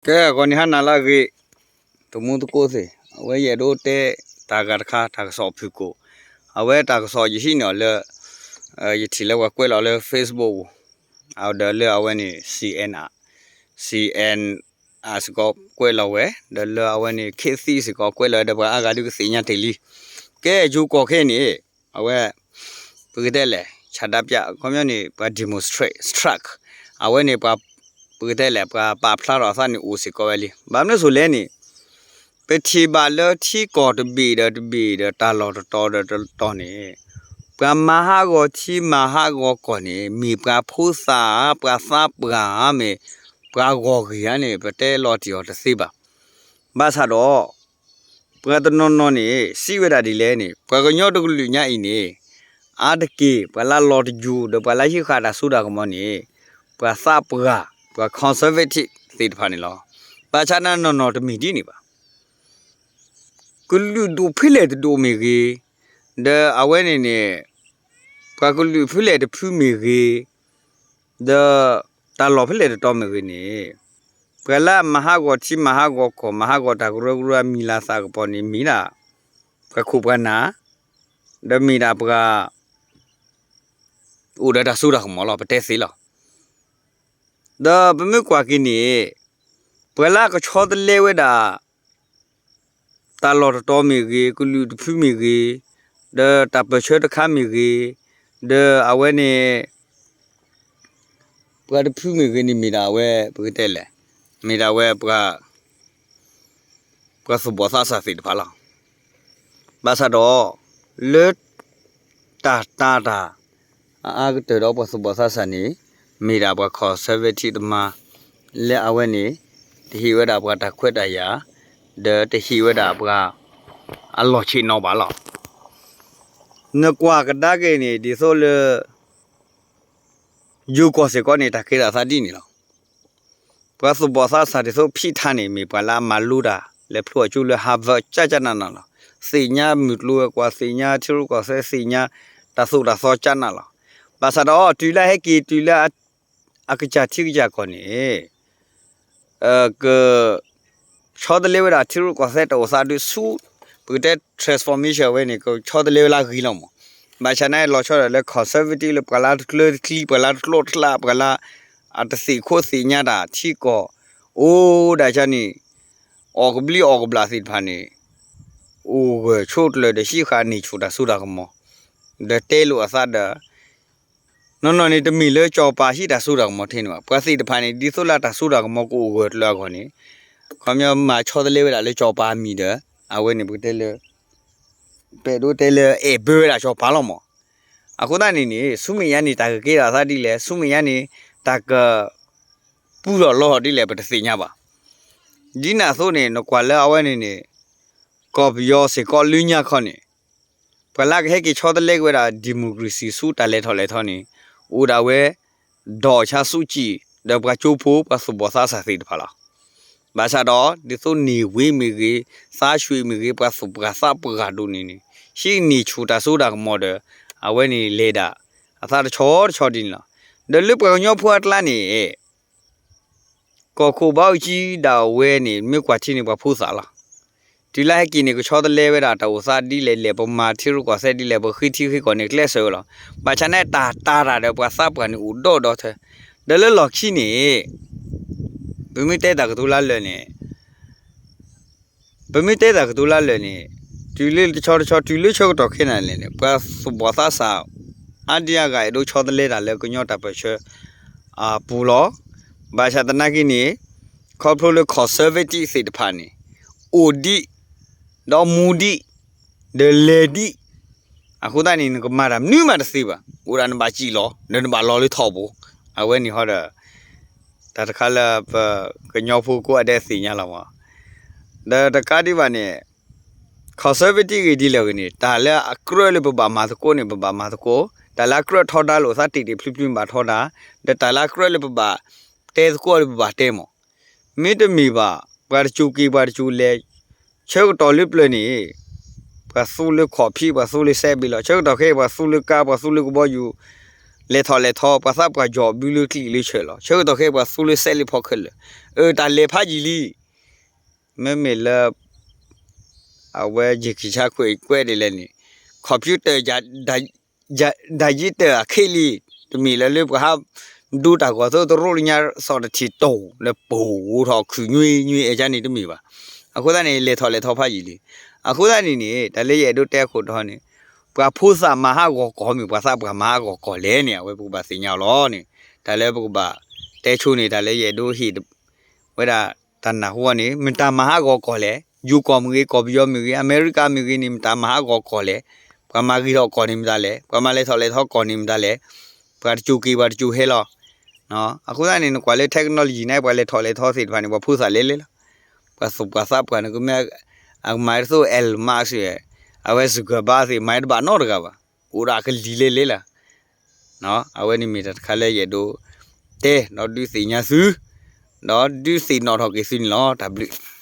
ကဲ ဂီၤနံၤဟါနၤလၢအဂ့ၤ, တမူသကိးသ့ၣ်, အဝဲယအဲၣ်ဒိးတဲတၢ်ဂၤတခါ တၢ်ကစီၣ်ဖုၣ်ကိာ်, အဝဲတၢ်ကစီၣ်ယဟံးန့ၢ်အီၤလၢ ယထံၣ်လၢပှၤကွဲးလီၤလၢ Facebook ပူၤ, ဒီးလၢအဝဲန့ၣ် CN, CN စ့ၢ်ကီးကွဲးလီၤဝဲ, ဒီးလၢအဝဲန့ၣ် ခေတ်သစ် စ့ၢ်ကီးကွဲးလီၤဝဲ ဒီးပှၤအါဂၤဒုးကသ့ၣ်ညါတ့ၢ်လံ. ကဲ ယိၤကီၢ်ခဲအံၤန့ၣ် အဝဲ ပကတဲလဲၣ် ဆန္ဒပြ ခီပညီန့ၣ် ပှၤ demonstrate, strike, အဝဲန့ၣ် ပကတဲလဲၣ် ပှၤပာ်ဖျါထီၣ်အသးန့ၣ်အိၣ်စ့ၢ်ကီးဝဲလံ. ဘၣ်မနုၤအဃိလဲၣ်န့ၣ် ပထံၣ်ဘၣ်လၢထံကီၢ်တဘ့ၣ်ဒီးတဘ့ၣ်ဒီးတၢ်လီၢ်တတီၤဒီးတတီၤန့ၣ် ပှၤမၤဟးဂီၤထံမၤဟးဂီၤကီၢ်န့ၣ် မ့ၢ်ပှၤဖိသၣ်ဧါ ပှၤသးပှၢ်ဧါ မ့ၢ်ပှၤဂီၢ်ဂ့ၢ်ဧါန့ၣ် ပတဲလီၤတံၢ်အီၤတသ့ဘၣ်. ဘၣ်ဆၣ်ဒီး ပှၤတနီၤနီၤန့ၣ် စံးဝဲဒၣ်ဒ်လဲၣ်န့ၣ် ပှၤကညီတကလုာ်ညါအံၤန့ၣ် အါတက့ၢ် ပှၤလၢအလီၤတယူၤ ဒီးပှၤလၢဟံးဃာ်တၢ်စိတၢ်ကမီၤန့ၣ် ပှၤသးပှၢ် ပှၤ conservative သ့ၣ်တဖၣ်န့ၣ်လီၤ. ဘၣ်ဆၣ်နီၢ်နီၢ်တမ့ၢ်ဒ်န့ၣ်ဘၣ်. ကလုာ်ဒူၣ်ဖဲလဲၣ်တဒူၣ်မ့ၢ်ဂ့ၤ, ဒီးအဝဲန့ၣ်န့ၣ် ပှၤကလုာ်ဖဲလဲၣ်တဖုမ့ၢ်ဂ့ၤ, ဒီးတၢ်လီၢ်ဖဲလဲၣ်တတီၤမ့ၢ်ဂ့ၤန့ၣ် ပှၤလၢအမၤဟးဂီၤထံမၤဟးဂီၤကီၢ် မၤဟးဂီၤတၢ်ကရၢကရိအမံၤလၤသၣ်ကပီၤန့ၣ် မ့ၢ်ဒၣ် ပှၤခိၣ်ပှၤနၢ်, ဒီးမ့ၢ်ဒၣ်ပှၤ အိၣ်ဒီးတၢ်စိတၢ်ကမီၤလီၤ ပတဲသ့လီၤ. ဒီးပမ့ၢ်ကွၢ်က့ၤန့ၣ် ပှၤလၢအကဆီတလဲဝဲဒၣ် တၢ်လီၢ်တတီၤမ့ၢ်ဂ့ၤ, ကလုာ်တဖုမ့ၢ်ဂ့ၤ, ဒီးတၢ်ပၢၢ်ဆၢတခါမ့ၢ်ဂ့ၤ, ဒီးအဝဲန့ၣ် ပှၤတဖုမ့ၢ်ဂ့ၤန့ၣ် မ့ၢ်ဒၣ်အဝဲ ပကတဲလဲၣ်, မ့ၢ်ဒၣ်ဝဲ ပှၤသူၣ်ဘီၣ်သးစၢ်သ့ၣ်တဖၣ်လီၤ. ဘၣ်ဆၣ်ဒီး လၢ တၢ်တာ်တၢ် အအါကတၢၢ်ဒီးပှၤသူၣ်ဘီၣ်သးစၢ်န့ၣ် မ့ၢ်ဒၣ်ပှၤ conservative တမါ လၢအဝဲန့ၣ် တဟ့ၣ်ဝဲဒၣ်ပှၤတၢ်ခွဲးတၢ်ယာ် ဒီးတဟ့ၣ်ဝဲဒၣ်ပှၤ အလီၢ်ဆ့ၣ်နီၤဘၣ်လီၤ. နကွၢ်ကဒါက့ၤန့ၣ် ဒ်သိးလၢ ယိၤကီၢ်စ့ၢ်ကီးန့ၣ် တၢ်ကဲထီၣ်အသးဒ်န့ၣ်လီၤ. ပှၤသူၣ်ဘီၣ်သးစၢ်ဒ်သိးဖံးထါန့ၣ် မ့ၢ်ပှၤလၢအမၤလိတၢ် လၢဖျိအကၠိလၢ Harvard ကၠၢ်ကၠၢ်နးနးလီၤ. သ့ၣ်ညါမုၢ်ကျိၤဝဲၤကွာ် သ့ၣ်ညါထံရူၢ်ကီၢ်သဲး သ့ၣ်ညါတၢ်သိၣ်တၢ်သီကၠၢ်နးလီၤ. ဘၣ်ဆၣ်ဒီး တုၤလၢဟဲက့ၤတုၤလၢ အကစၢ်ထံကစၢ်ကီၢ်န့ၣ် က ဆီတလဲဝဲဒၣ်ထံရူၢ်ကီၢ်သဲးတၢ်အိၣ်သးဒုးဆူ ပကတဲ transformation ဝဲန့ၣ် ကဆီတလဲဝဲလၢအဂ့ၤလီၤမး. ဘၣ်ဆၣ်န့ၣ်လီၤဆီဒၣ်လၢ conservative လၢပှၤလၢတကျၢၤတချံ ပှၤလၢတကျိးတကျး ပှၤလၢ အတသ့ၣ်ခိၣ်သ့ၣ်ညါတၢ်ထံကီၢ် အိၣ်ဒၣ်ကၢ်န့ၣ် အီၣ်ကဘျံးအီၣ်ကဘျၣ်သ့ၣ်တဖၣ်န့ၣ် အိၣ်ဂၢၢ်ဆိးကျၢၤဒီးဟံးဃာ်န့ၢ်ဆူၣ်တၢ်စိတၢ်ကမီၤ ဒီးတဲလိာ်အသးဒီး နီၢ်နီၢ်န့ၣ် တမ့ၢ်လၢစီၤပၤဟံးတၢ်စိတၢ်ကမီၤထဲန့ၣ်ဘၣ်. ပှၤသ့ၣ်တဖၣ်န့ၣ် ဒ်သိးလၢတၢ်စိတၢ်ကမီၤကအိၣ်ဂၢၢ်ကျၢၤအဂီၢ်န့ၣ် ခီပညီမၤဆီတလဲဝဲဒၣ်လၢစီၤပၤအမံၤဒီး အဝဲန့ၣ်ပကတဲလၢ ပအဲၣ်ဒိးတဲလၢအဲၣ်ဘၢဝဲဒၣ်စီၤပၤလီၤမး. အဃိသတးန့ၣ်န့ၣ် ဆူမဲာ်ညါန့ၣ် တၢ်ကကဲထီၣ်အသးဒ်လဲၣ်, ဆူမဲာ်ညါန့ၣ် တၢ်က ပူထီၣ်လီထီၣ်ဒ်လဲၣ် ပတသ့ၣ်ညါဘၣ်. ဒ်န့ၣ်အသိးန့ၣ် နကွၢ်လၢအဝဲန့ၣ်န့ၣ် ကီၢ်ပယီၤစ့ၢ်ကီးလၢညါခီန့ၣ် ပှၤလၢကဟဲက့ၤဆီတလဲက့ၤဝဲဒၣ် democracy ဆူတၢ်လဲၤထီၣ်လဲၤထီန့ၣ် အိၣ်ဒၣ်ဝဲ ဒေါ်အောင်ဆန်းစုကြည် ဒီးပှၤကၠိဖိ ပှၤသူၣ်ဘီၣ်သးစၢ်သ့ၣ်တဖၣ်လီၤ. ဘၣ်ဆၣ်ဒီး ဒ်သိးန့ၢ်ဝ့မ့ၢ်ဂ့ၤ, သးဆွံမ့ၢ်ဂ့ၤ, ပှၤသူၣ်ပှၢ်သးပှၢ်ဒိၣ်န့ၣ်န့ၣ် ဟံးန့ၢ်ဆူၣ်တၢ်စိတၢ်ကမီၤဒီး အဝဲန့ၣ်လဲၤဒၣ် အသးတဆီတဆီဒ်န့ၣ်လီၤ. ဒီးလၢပှၤကညီဖိအကျါန့ၣ် ကီၢ်ခိၣ်ဘးအူကၠံဒၣ်ဝဲန့ၣ် မ့ၢ်ကွၢ်ထံန့ၣ်ပှၤဖိသၣ်လီၤ. တုၤလၢဟဲက့ၤန့ၣ် ကဆီတလဲဝဲဒၣ်တၢ်အိၣ်သးဒ်လဲၣ်လဲၣ်, ပမၤထံရူၢ်ကီၢ်သဲးဒ်လဲၣ်, ပဃ့ထံဃ့ကီၢ်န့ၣ် ကျဲးစၢးဝဲလီၤ. ဘၣ်ဆၣ်န့ၣ် တၢ်တာ်တၢ်ဒီးပှၤသးပှၢ်န့ၣ်အိၣ်ဒီဒီထၢ. ဒီးလၢလီၢ်ခံန့ၣ် ပမ့ၢ်တဲတၢ်ကတိၤလၢလၢာ်န့ၣ် ပမ့ၢ်တဲတၢ်ကတိၤလၢလၢာ်န့ၣ် တုၤလၢတဆီတဆီ တုၤလၢဆၢကတီၢ်ခဲအံၤန့ၣ် ပှၤသူၣ်ဘီၣ်သးစၢ် အါဒံအါဂၤအဲၣ်ဒိးဆီတလဲတၢ်လၢကညီတၢ်ပၢၢ်ဆၢ အပူၤလီၤ. ဘၣ်ဆၣ်သနာ်က့န့ၣ် ခီဖျိလၢ conservative သ့ၣ်တဖၣ်န့ၣ် အိၣ်ဒံး ဒီးမူဒံး ဒီးလဲၤဒံး အဃိသတးန့ၣ် နကမၤတၢ်မနုၤမးတသ့ဘၣ်. အိၣ်ဒၣ်နဘၣ်စံၣ်လီၤ ဒီးနဘၣ်လီၤလၢထီဘိ. အဝဲန့ၣ်ဟီဒီး တၢ်တခါလၢပကညီဖိကိးဂၤဒဲးသ့ၣ်ညါလီၤမး. ဒီးတကးဒံးဘၣ်န့ၣ် conservative ဂ့ၤဒ်လဲၣ်ဂ့ၤန့ၣ် တၢ်လၢအကြၢးလၢပဘၣ်မၤသကိးန့ၣ် ပဘၣ်မၤသကိး, တၢ်လၢအကြၢးထီဒါလိာ်သးတ့ၢ်တ့ၢ်ဖျုးဖျုးန့ၣ် ဘၣ်ထီဒါ, ဒီးတၢ်လၢအကြၢးလၢပဘၣ်တဲသကိးလၢပဘၣ်တဲမး. မ့တမ့ၢ်ဘၣ် ပှၤတစိၤက့ၤပှၤတစိၤလဲၤ ဆၢကတီၢ်လၢပျၢၤန့ၣ် ပှၤသူလၢခီၣ်ဖံး ပှၤသူလၢစဲးဘ့ၣ်လီၤ. ဆၢကတီၢ်ခဲအံၤ ပှၤသူလၢကါ ပှၤသူလၢကဘီယူၤ လဲၤထီၣ်လဲၤထီ ပှၤသးပှၢ်ကၠီၣ်ဘုလၢကျံၣ်လၢဆၢၣ်လီၤ. ဆၢကတီၢ်ခဲအံၤ ပှၤသူလၢစဲးလ့ဖီခဲလၢာ်, အၢ တၢ်လဲၤဖးယံာ်လံ. မ့မ့ၢ်လၢ အဝဲယကံဆါခွဲးကွဲးဒ်လဲၣ်န့ၣ် computer ဒၣ်ယံတၢ်အခ့လံ, တမ့ၢ်လၢလၢပှၤဟး ဒိတၢ်ဂီၤသၢတရိလၢညါစီၣ်တထံၣ်တိၢ်လၢပိၢ်အိၣ်ထီၣ်ခုၣ်ညွံညွံအဲၣ်ကါန့ၣ်တမ့ၢ်ဘၣ်. အဃိသတးန့ၣ် လဲၤထီၣ်လဲၤထီဖးယံာ်လံ. အဃိသတးန့ၣ်န့ၣ် တၢ်လၢယအဲၣ်ဒိးတဲအခိၣ်တီန့ၣ် ပှၤဖိသၣ်မၤဟးဂီၤကီၢ်မ့ၢ် ပှၤသးပှၢ်မၤဟးဂီၤကီၢ်လဲၣ်န့ၣ် အဝဲပကဘၣ်သ့ၣ်ညါအီၤလီၤန့ၣ်. တၢ်လၢပကဘၣ်တဲဆိန့ၣ် တၢ်လၢယအဲၣ်ဒိးဟ့ၣ် ဝဲဒၣ်တၢ်နၢ်ဟူအီၤန့ၣ် မတၤမၤဟးဂီၤကီၢ်လဲၣ်, ယိၤကီၢ်မ့ၢ်ဂ့ၤ, ကီၢ်ပယီၤမ့ၢ်ဂ့ၤ, အမဲရကၤမ့ၢ်ဂ့ၤန့ၣ် မတၤမၤဟးဂီၤကီၢ်လဲၣ်, ပှၤမၤဂ့ၤထီၣ်ကီၢ်န့ၣ်မတၤလဲၣ်, ပှၤမၤလဲၤထီၣ်လဲၤထီကီၢ်န့ၣ်မတၤလဲၣ်, ပှၤတစိၤက့ၤ ပှၤတစိၤဟဲလီၤ. အဃိသတးန့ၣ် နကွၢ်လၢ technology န့ၣ် ပှၤလဲၤထီၣ်လဲၤထီသ့ၣ်တဖၣ်န့ၣ် ပှၤဖိသၣ်လဲၤလဲၤလီၤ. ပှၤသူၣ်ပှၤသးပှၢ်န့ၣ် ကမ့ၢ်အကမၤတသိး Elon Musk အဝဲ Zuckerberg သ့ၣ် မၤတဘၣ်နီတဂၤဘၣ်, အိၣ်ဒၣ်ကလံၤလဲၤလဲၤလီၤ. အဝဲန့ၣ်မ့ၢ်တၢ်တခါလၢယအဲၣ်ဒိးတဲ ဒီးဒုးသ့ၣ်ညါသု ဒီးဒုးသ့ၣ်နီၣ်ထီၣ်က့ၤသုန့ၣ်လီၤ. တၢ်ဘျုး